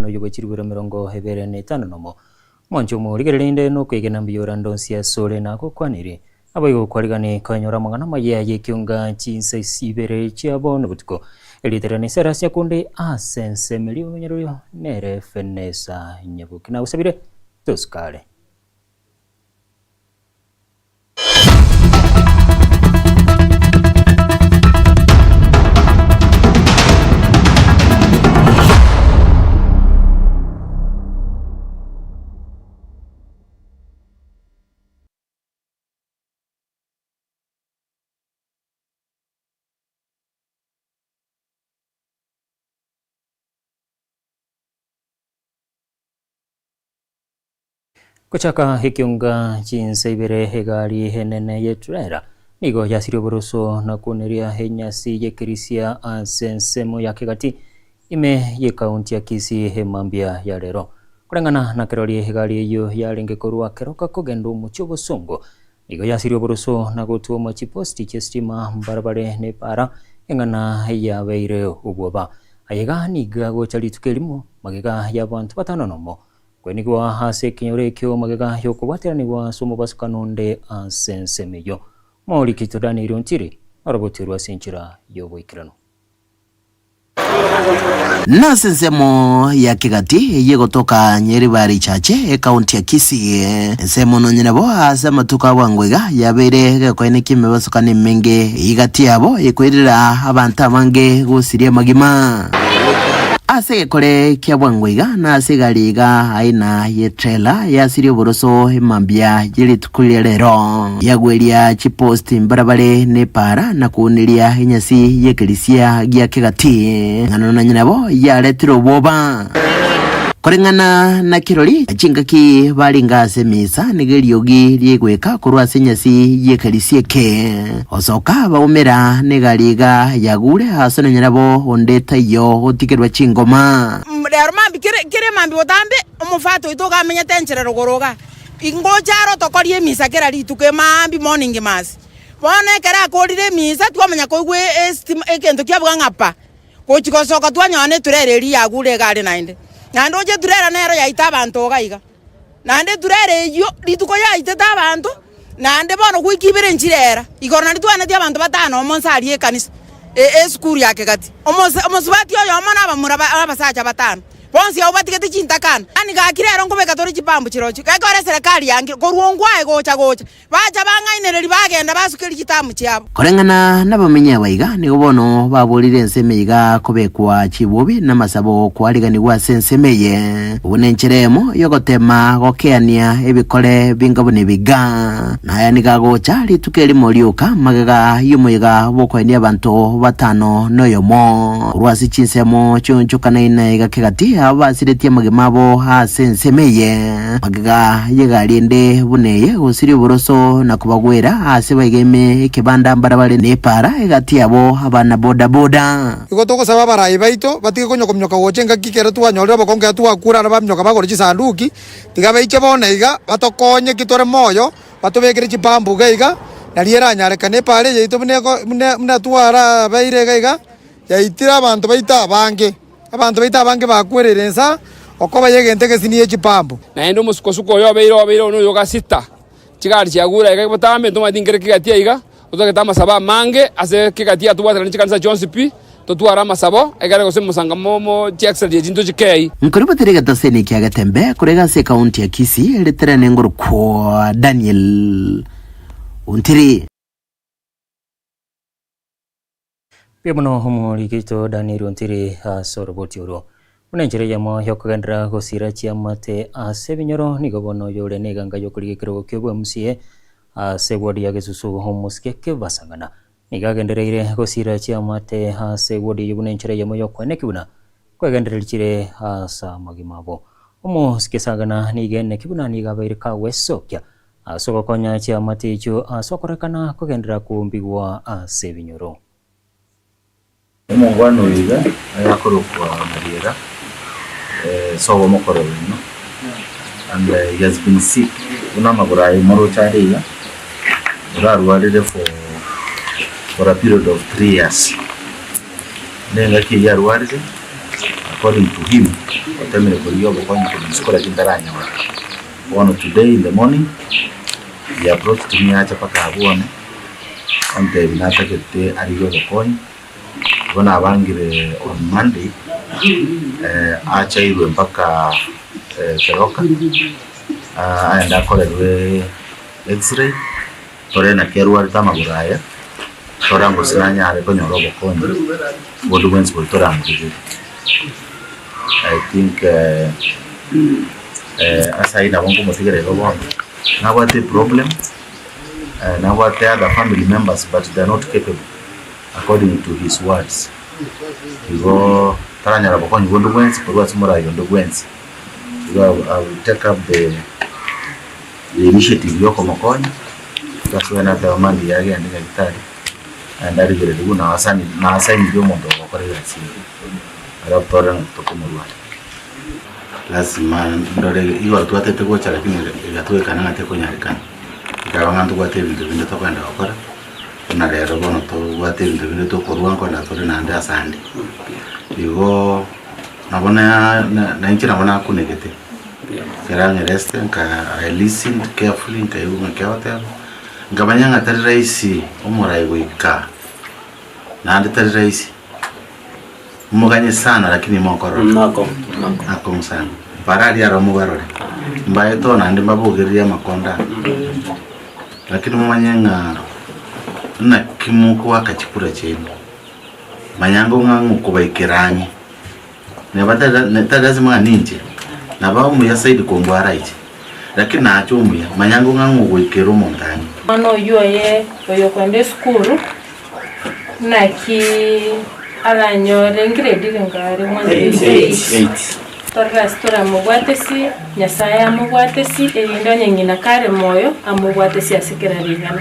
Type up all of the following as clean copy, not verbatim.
omobasokano oyio bwe chirubero 25. Mwanche omorigereria inde nokwegena mbuya orande onsi asore nagokwanire. Naboigo kwarigane koenyora amang'ana amaya y'ekionga chinsa ibere chia bono botuko. Erieta riane Sarah Nyakundi ase ensemo eria omonyarorio nere Fenesa Nyaboki. Nagosabire tosukare. Gochaka ekionga chinsa ibere egari enene y'etrela nigo yasirie oboroso na kwoneria enyasi y'ekerisia ase ensemo ya Kegati ime y'ekaunti ya Kisii emambia ya rero. Koreng'ana na kerori egari eyio yarenge korwa Keroka kogenda omochie obosongo nigo yasirie oboroso na gotwoma chiposti chi'esitima mbarabare na epaara eng'ana yabeire obwoba. Ayaiga nigo agocha rituko erimo magega y'abanto batano nomo Kwenigwa ase ekenyoro ekio magega y'okobwateranigwa ase omobasukano onde ase ensemo eyio. Morikito Danieli Ontiri orobotirwe ase enchera y'oboikeranu. Nase ensemo ya Kegati eyio egotoka Nyeribari Chache, ekaunti ya Kisii. Ensemo nonye nabo ase amatuko a bwango iga yabeire egekoine ki'emebasukano emenge, eyio gati yabo ekoirera abanto abange gosiria amagima. Ase egekore kia bwango iga, na ase egari iga aina ye trailer yasirie oboroso emambia ye rituko riria rero, yagweria chiposti mbarabare ne epaara na kouneria enyasi y'ekerisia gia kegati, ng'ana nonye nabo yaretire obwoba. Koreng'ana na kirori, chingaki barenge ase emisa nigo eriogi riaigweka korwa ase enyasi y'ekerisia eke. Osoka baumera negari iga yagure aase nonya nabo onde taiyo otigerwa chingoma. Rero mambia kere kere mambia botambe, omofati oito iga amenyete enchera rogoro iga, ngocha aro tokoria emisa kera rituko emaambia morning mass. Bono ekero akorire emisa twamanya koigwa estima egento kiabuga ng'a pa. Gochia gosoka twanyora neturera eria yagure egari naende. Naende oche eturera nero yaita abanto iga iga. Naende eturera eyio rituko yaitete abanto, naende bono goika ibere nchirera. Igoro naende twanetie abanto batano omo nse aria ekanisa, esukuru ya Kegati. Omose omosubati oyomo na abamura ba abasacha batano. Bonsi abwo batigete chintakana. Yaani gaki rero nkobeka tore chipambu chirochio. Gekogera eserekari yangire korwa ongwae gocha gocha. Bacha bang'ainereria bagenda basukeria chitamu chiabo. Koreng'ana nabamenyi aba iga, nigo bono baborire ensemo eye iga kobekwa chibobi namasabo kwariganigwa ase ensemo eye. Obwo nenchera eyemo y'ogoteema gokeania ebikore binga buna ebi iga. Na aya nigo agocha rituko erimo rioka magega y'omoyega bw'okoenia abanto batano noyomo korwa ase chinsemo chionchokanaine iga kegati abo basiretie amagima abo ase ensemo eye. Magega y'egari ende buna eye gosiria oboroso na kobagwera aase baigeme ekebanda mbarabare nepaara egati yabo abana boda-boda. Igo togosaba abarai baito batige konya kominyoka gocha engaki ekero twanyorire obokongu ekero twakure aria baminyoka bagore chisanduki, tiga baiche bono iga batokonye ki tore moyo, batobekere chipampu iga iga, nario eranyarekane epaara eye yaito buna eko buna buna twarabeire iga iga, yaitire abanto baito abange. Abanto baito abange bakwereire inse okoba y'egento egesini ye chipambu. Naende omosuko-suko oyo obeire obeire one oyo gasita, chigari chiagure aiga botambe, ntomanyeti nkere kegati aiga, totagete amasabo amange ase kegati atobwateranie chikanisa chionsi pi, totware amasabo, egere gose mosangamo mo chiaccident echi ntochikei. Nkoribotera egetaseni ekia Getembe korega ase ekaunti ya Kisii riterane ngorokwa Daniel Ontiri. Mbuya mono omorikito Daniel Ontiri ase oroboti orwo. Buna enchera eyemo y'okogenderera gosira chiamate ase ebinyoro nigo bono oyore neganga y'okorigia ekerogo ki'obwemusie ase eward ya Gesusu omosike Kebasang'ana nigo agendereire gosira chiamate ase eward eyio buna enchera eyemo y'okoeneki buna kwegendereria chire ase amagima abo. Omosike Sagana nigo eneki buna nigo abeire kagwesokia Ase ogokonya chiamate echio ase okorekana kogenderera kwombigwa ase ebinyoro. Omongwana oyo iga ayakorokwa Mariera, sobo omokoro oino, and he has been sick, buna amagoro aye moroche are iga, orarwarire for for a period of 3 years. Nengaki eyio arwarire, according to him. Otemire korigia obokonyi korwa isiko lakini taranyora. Bono today in the morning, he approached me acha mpaka abwo one, ontebia natagete arigie obokonyi, igo nabangire on Monday, achairwe mpaka Keroka, aende akorerwe x-ray, tore naki arwarete amagoro aya, tore gose nanyare konyora obokonyi bonde bwensi boria toramorigerie. I think ase ayio nabo nkomotigera igo bono, nabwate eproblem, nabwate other family members but they are not capable according to his words. Igo taranyora bokonyi bonde bwensi korwa ase omorai onde bwensi. Igo I will take up the the initiative ya okomokonya, that's why nateba mambia agende nyagetari, aende arigererigwe na asani na asainirie omonto ogokora egasi eye, alafu torore ng'a tokomorwaria. Lazima ndore igoro twatete gocha lakini egatwekana ng'a tekonyarekana, ekaba ng'a ntobwate ebinto binde tokogenda gokora, buna rero bono tobwate ebinto binde tokorwa nkogenda tore naende ase ande. Igoo nabo na nainche nabo nakunegete, ekero ang'ereste nka I listened carefully nkaigwa ng'aki agoteba, nkamanya ng'a tari rahisi omorai goika, naende tari rahisi. Momoganye sana lakini mokorora. Akong'u sana. Bara aria aro mobarore. Mbaete oo naende mbabogererie amakonda aya. Lakini momanye ng'a naki mokoaka chikura chiaino. Manya ng'o ng'a ngokobaikera ang'e. Neba tari tari lasima ng'a ninche, naba omuya zaidi kombua araiche, lakini nache omuya, manya ng'o ng'a ngogoikera omonto ang'e. Omwana oyio oye oyokwenda esukuru, naki aranyore ngiredi renga are mwana Eight. Torore ase toramobwatesi, Nyasae amobwatesi, erinde onye ng'ina kare moyo, amobwatesi ase kera ring'ana.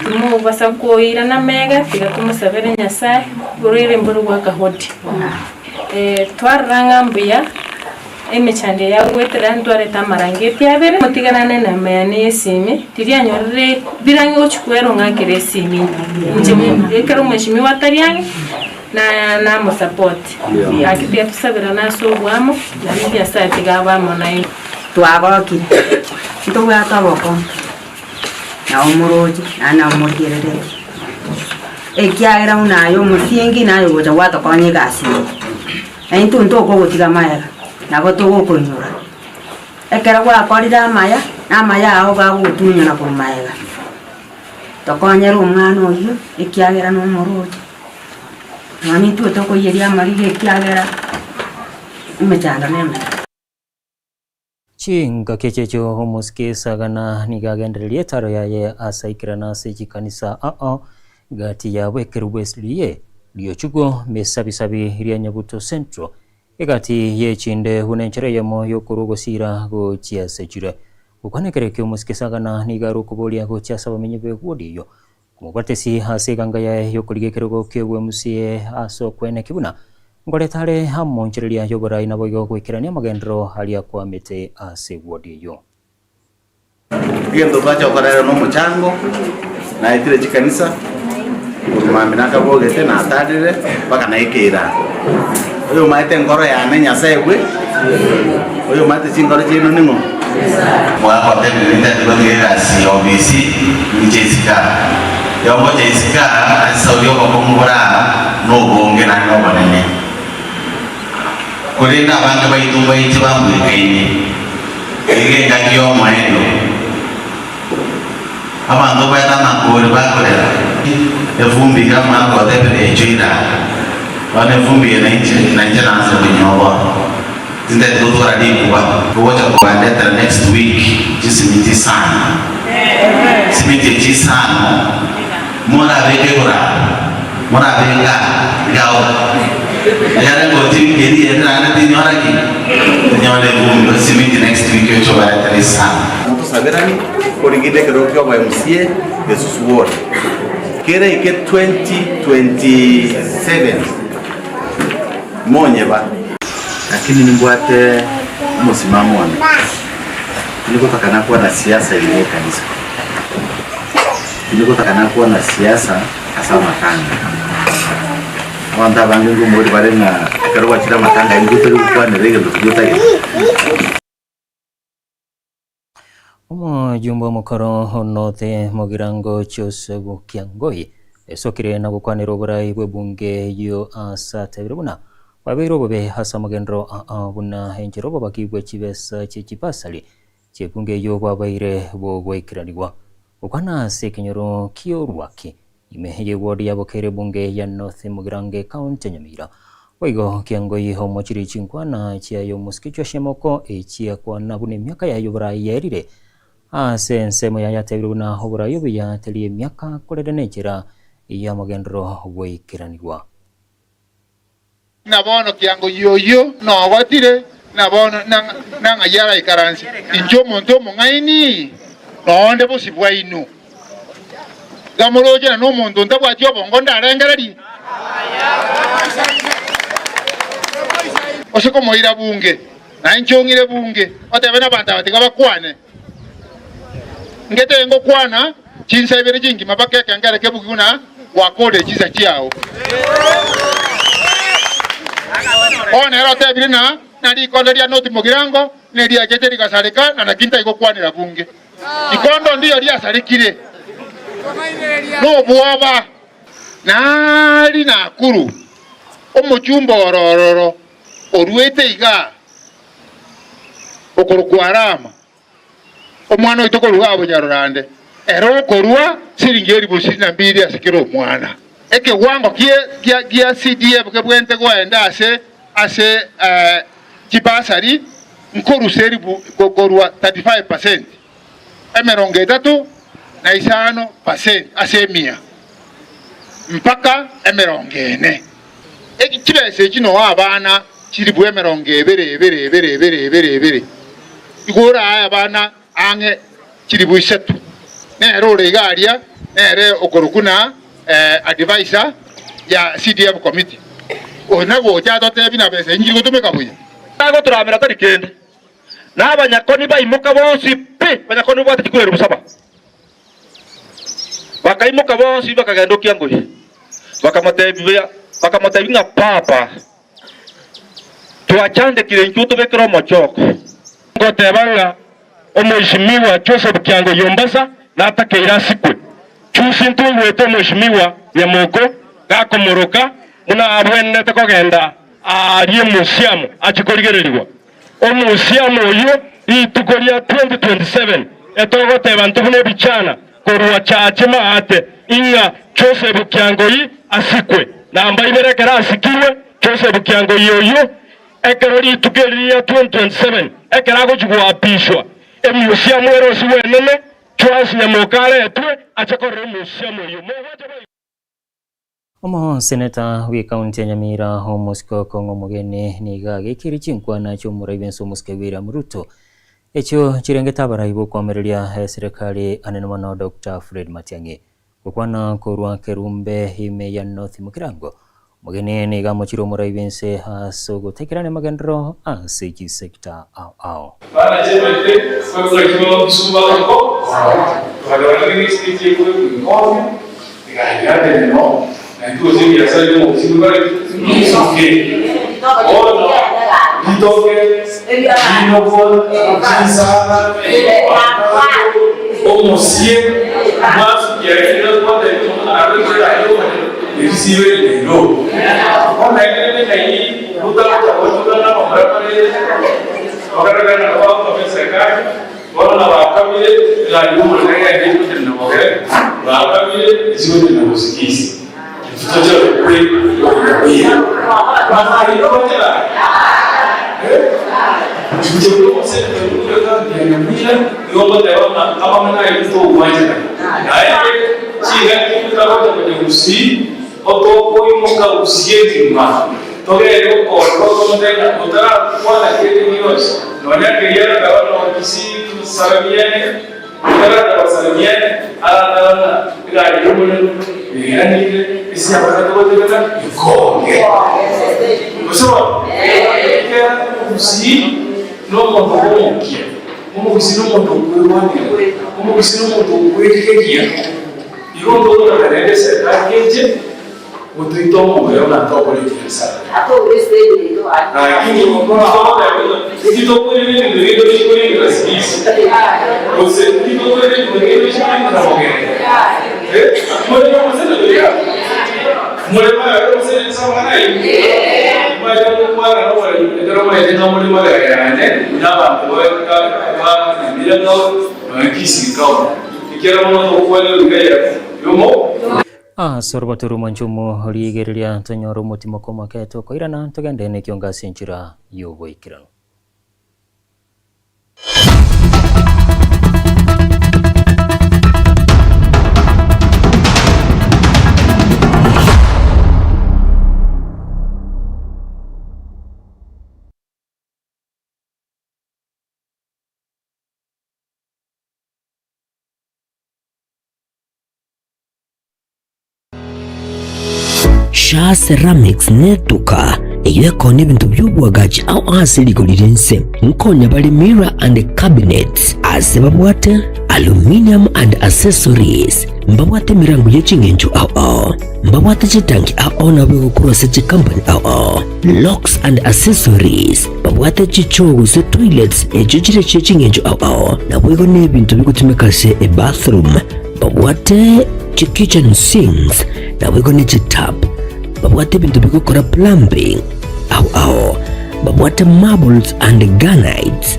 Timobasa koirana amega, tiga tomosabere Nyasae, borwaire mbore goaka hodi. Twarora ng'a mbuya emechando eye yagoetera ntwarete amarangeti abere, motigerane enamba yane y'esimi, tirianyorire birang'e gochia kwerwa ng'akere esimi inche ekero omweshimiwa atari ang'e. Na namosapoti. Gaki tiga tosaberane ase oboamo, naende Nyasae tiga abe amo nainwe. Twagokire, ntobwate obokong'u, na omoroche, naende nabo morigereretie, ekiagera buna aye omosingi naye ogocha gwatokonya egasi eye. Na intwe ntokogotiga magega, nabo togokoinyora. Ekero gwakorire amaya, na amaya ao bagogotunyana korwa magega. Tokonyere omwana oyio, ekiagera nomoroche. Nonya intwe tokoiyeria amariga ekiagera emechando nemeke. Chingaki echi echio omosike Sagana nigo agendereria etaro yaye ase aikerana ase chikanisa ao gati yabo ekerubo esiriye riochugo mesabisabi ria Nyabuto Central egati yechinde buna enchera eyemo yokorwa ogosira gochia ase chire. Gokwana ekero ekio omosike Sagana nigo are okoboria gochia ase abamenyi b'ewodi eyio Omobatisi ase eganga yaye y'okorigia ekerogo ki'obwemusie ase okweneki buna ngoreta are amonchereria y'oborai naboigo goikerania amagenderero aria akwamete ase ewodi eyio. Egento twacha gokora rero nomochango, naetire chikanisa, korwa mambia nakabogete natarire mpaka naikeire aa. Oyomaete enkoro yane Nyasae bwe, oyomaete chinkoro chiaino ning'o? Mwakotebire ntari gotiga egasi ya ofisi inche isiko aa. Yongocha isiko aa ase esauri y'obokong'u bore aa nobonge naende obonene. Korende abange baito mbaiche bambwekaine, iga engaki y'omoerio. Abanto baete amakori bakorera, Efumbi iga mwagotebire echo ira. Bono efumbi eye nainche, nainche nanse konywa bono. Tintagete gotwara rikuba. Ogocha kobandetera next week chisimiti isano. Simiti echi isano morabeke igoro abwo, morabeke aa iga agwo. Ekero ngochi wiki eria eyende naende tinyora ki? Tinyora efumbi. Esimiti next week oche obaretere isano. Motosaberani koriginde ekerogo kia obo MCA Gesusu ward keraike 2027 monyeba. Lakini nimbwate omosimamo one, tindi gotaka nakwana siasa ime y'ekanisa, tindi gotaka nakwana siasa ase amatanga. Abanto abange ngomori bare ng'a ekero gwachire amatanga aye nigo otori gokwanera egento keria otagete. Omojumbe omokoro o North Mugirango Joseph Kiangoi esokire na gokwanera oborai bw'ebunge eyio ase atebire buna bwabeire obobe ase amagenderero aa buna enchera obobaki bwe chibesa chie chibasari chi'ebunge eyio bwabeire bogoikeranigwa. Gokwana ase ekenyoro ki'orwaki Ime y'eward ya Bokere ebunge ya North Mugirango ekaunti ya Nyamira. Boigo Kiangoi omochire chinkwana chiaye omosike Joshua Emoko echiakwana buna emiaka yaye y'oborai yaerire ase ensemo yaye atebire buna oborai obuya teri emiaka korende nenchera y'amagenderero goikeranigwa. Na bono kiango oyio nogotire, na bono nang'ai araikaranse? Inche omonto omong'aini, nonde bosio bwaino. Iga moroche na nomonto ntabwati obongo ndarengererie? Ose komoira bunge, na inche ong'ire bunge, otebe nabanto aba tiga bakwane. Ngetebe ngokwana chinsa ibere chingima mpaka ekengere kebuge buna gwakorire chinsa chiao. Bono nere otebire ng'a na rikondo ria Noti Mogirango neriachete rigasareka na naki ntai gokwanera bunge. Rikondo ndiyo riasarekire nobwoba nari Nakuru omochumba ororo oruete igaa okorokwa Rama, omwana oito korwa igaa Bonyarorande, ere okorua siringi elifu ishirini na mbili ase kera omwana. Ekewango gia CDF kebwenerete koenda ase ase chibasari nkorusa elifu korwa 35 percent, emerongo etato na isano percent ase emia mpaka emerongo ene. Chibesa echi noo abana chilifu emerongo ebere ebere ebere ebere ebere ebere, igo orae abana ang'e chilifu isato. Nere ore iga aria nere okorokwa na advisor ya CDF committee. Oyo nagocha atotebie na besa echi nchiri gotumeka buya. Agotoramera tari kende, na abanyakoni baimoka bonsi pi, abanyakoni babwate chikura 7,000. Bakaimoka bonsi bakagenda okiangoria, bakamotebia bakamotebia ng'a Papa, twachandekire intwe otobekere omochoko. Ngoteba ng'a Omweshimiwa Joseph Kiangoi Ombasa natakeire asikwe. Chusi ntwaigwete Omweshimiwa Nyamoko gakomoroka buna abwenerete kogenda aaria emusiamu achie korigererigwa. Omusiamu oyio rituko ria 2027 etogoteba intwe buna ebichana korwa Chache Maate ing'a Joseph Kiangoi asikwe. Namba ibere ekero asikirwe Joseph Kiangoi oyio ekero rituko eri ria 2027 ekero agochia goapishwa emusiamu ere osigwe enene Joash Nyamoka aretwe ache korora emusiamu eyio. Mogwacha boigo. Omoseneta bw'ekaunti ya Nyamira omosike okong'a omogeni nigo agekeire chinkwana chi'omorai bw'ense omosike William Ruto echio chirengete abarai b'okoamereria eserekari anene mono Doctor Fred Matiang'i. Gokwana korwa Kerumbe ime ya North Mugirango, omogeni nigo amochire omorai bw'ense ase ogotekerania amagenderero ase chisector ao ao. Banachemete kwebura kibao kisuba oko bakarora ng'ina esike chiekwe inkonya egari yande no na intwe gose ebiasara bia omogusii bibare ki bono ritoke rinoko chinsana omosie mwasukia ekero twatebia omonto naroche aye omonyene erisibe rero bono ekere ng'ai rotagocha gochorana abamura bare Bakarekana na abanto b'eserekari, bono nabakabire egari y'omonene egende gotenena bogere, bakabire ase gotenena bosigisi. Intwe tochia gokwa okoyamira. Makaria tochera eh? Inche buna omoseneta buna ekaunti ya Nyamira, nigo ngoteba ng'a amang'ana ayio titogwanchera. Naende chingaki totagocha konya Gusii, otokoimoka Gusii engima. Togende gokoorora omonto ng'a otarakwana kende gionsi, nonya keria arataba nokisi tosalamiane, otaratabasalamiane, arataba ng'a egari y'omorero neiranire, ase abana togotenena ikonge. Gose bono, ekiagera omogusii nomonto bw'omokia, omogusii nomonto okwerwanera, omogusii nomonto okwerigeria, igo ntogotaka naende eserekari eche. Gotoita omoyo ng'a ntokore ebiasara. Lakini titokoirera ebinto biaito bikorindera sibisi, gose titokoirera ebinto biaito bikorindera mogende. More gose toria? More magega gose ase amang'ana ayio? Nimanyete gokwana noboremu ekero manyete ng'a more magega yane, buna abanto ba Nyamira town nonya Kisii county, ekiagera bono togokwana eruga eyemo yomo. Ase orobato rw'omwancho omo rigereria tonyore omotimoko omoke tokoirana togende nekiongo ase enchera y'oboikeranu. Shaa Ceramics netuka eyio ekonia ebinto bi'oboagachi ao ase rigori ri'ense. Nkonya bare mirror and cabinets ase babwate aluminium and accessories. Mbabwate emirango ye ching'encho ao ao. Mbabwate chitanki ao ao nabo egokorwa ase chicompany ao ao. Locks and accessories. Babwate chichoo gose toilets echio chire chie ching'encho ao ao. Naboigo nebinto bigotumeka ase ebathroom. Babwate chikitchen sinks, naboigo ne chitap. Babwate ebinto bigokora plumbing ao ao. Babwate marbles and granites.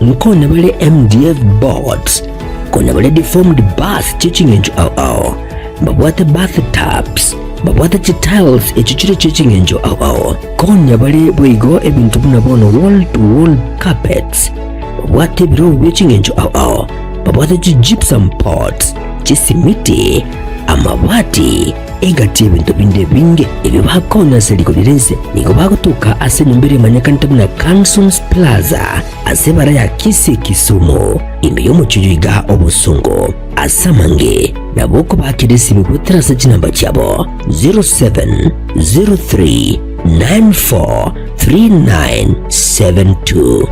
Nkonya bare MDF boards. Konya bare deformed bars chie ching'encho ao ao. Babwate bath tubs. Babwate chitiles echio chire chie ching'encho ao ao. Konya bare boigo ebinto buna bono wall to wall carpets. Babwate ebirogo bie ching'encho ao ao. Babwate chigypsum pots, chisimiti, amabati, egati y'ebinto binde ebinge ebio bakonya ase rigori ri'ense. Nigo bagotoka ase enyomba eria emanyekanete buna Cansons Plaza ase ebara ya Kisii Kisumu, ime y'omochie oyio iga obosongo. Ase amange nabo okobakera esimi goetera ase chinamba chiabo 0703 94 3972.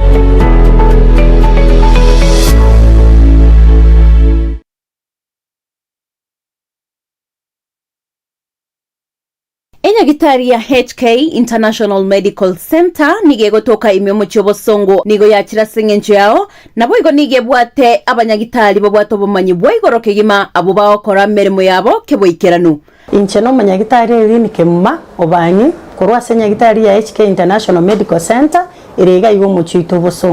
Enyagitari ya HK International Medical Centre nigo egotoka ime omochie obosongo nigo yachire ase eng'encho yao, naboigo nigo ebwate abanyagitari babwate obomanyi bwa igoro kegima abwo bagokora emeremo yabo keboikeranu. Inche nomonyagitari Eileen Kemuma Obanyi, korwa ase enyagitari ya HK International Medical Centre ere iga iga omochie oito Bosongo.